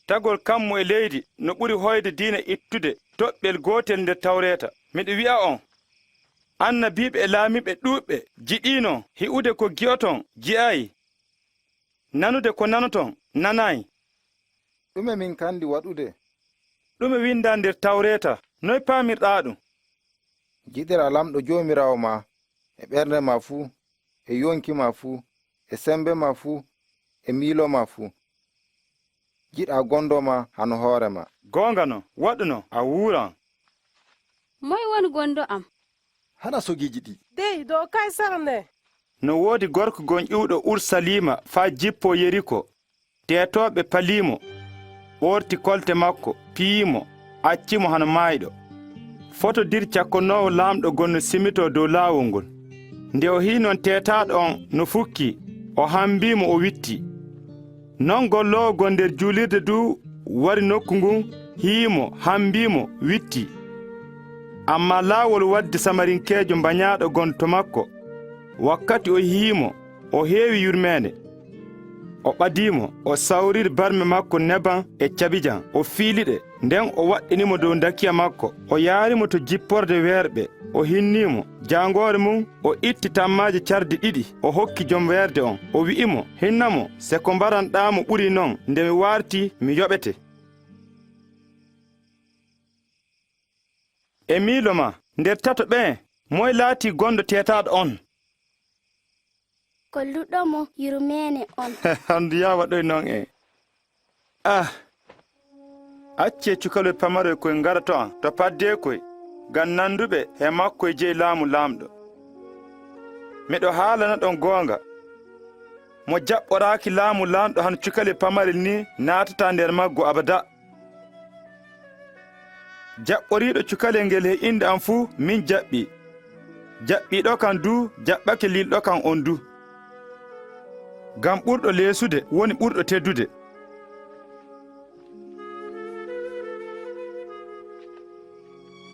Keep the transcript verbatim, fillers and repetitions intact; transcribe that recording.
tagol kammu e leydi no ɓuri hoyde diina ittude toɓɓel gootel nder Tawreeta. Miɗo wi'a on, annabiiɓe e laamiiɓe ɗuuɓɓe jiɗiino hi'ude ko gi'oton, ji'aay, nanude ko nanoton, nanaay. Ɗume min kandi waɗude? Ɗume windaa nder Tawreeta? Noy paamirɗaa ɗum? Jiɗira Laamɗo Joomiraawo ma e ɓernde ma fuu, e yonki ma fuu, e semmbe ma fuu, e miilo ma fuu. Jiɗa gondo ma hano hoore ma. Goonga non, waɗu non, a wuuran. Moy woni gondo am? Hana sogiiji ɗi. Dey dow Kaysar ne. No woodi gorko gom iwɗo Urusaliima faa jippoo Yeriko. Teetooɓe palii mo, ɓoorti kolte makko, piyii mo, acci mo hano maayɗo. Fotodir cakkonoowo Laamɗo gom no simitoo dow laawol ngol. Nde o hi'i non teetaaɗo on no fukkii, o hambii mo, o wittii. Non golloowo gom nder juulirde du wari nokku ngun, hi'i mo, hambii mo, wittii. Ammaa laawol waddi Samarinkeejo mbanyaaɗo gom to makko. Wakkati o hi'i mo, o heewi yurmeende. O ɓadii mo, o sawriri barme makko neban e cabijam, o fiili ɗe. Nden o waɗɗini mo dow ndakiya makko, o yaari mo to jipporde weerɓe, o hinnii mo. Jaangoore mum, o itti tammaaje cardi ɗiɗi, o hokki jom weerde on. O wi'i mo, hinna mo, se ko mbaranɗaa mo ɓurii non, nde mi waartii, mi yoɓete. E miilo maa, nder tato ɓe'e, moy laatii gondo teetaaɗo on? Golluɗo mo yurmeene on. Handu yaa waɗoy non e. Ah! Accee cukaloy pamaroy koy ngara to an, to paddeekoy, ngam nanduɓe he makkoy jeyi laamu Laamɗo. Miɗo haalana ɗon goonga. Mo jaɓɓoraaki laamu Laamɗo hano cukaloy pamarel nii naatataa nder maggu abada. Jaɓɓoriiɗo cukalel ngel he innde am fuu, min jaɓɓii. Jaɓɓiiɗo kam duu, jaɓɓake lilɗo kam on duu. Ngam ɓurɗo leesude woni ɓurɗo teddude.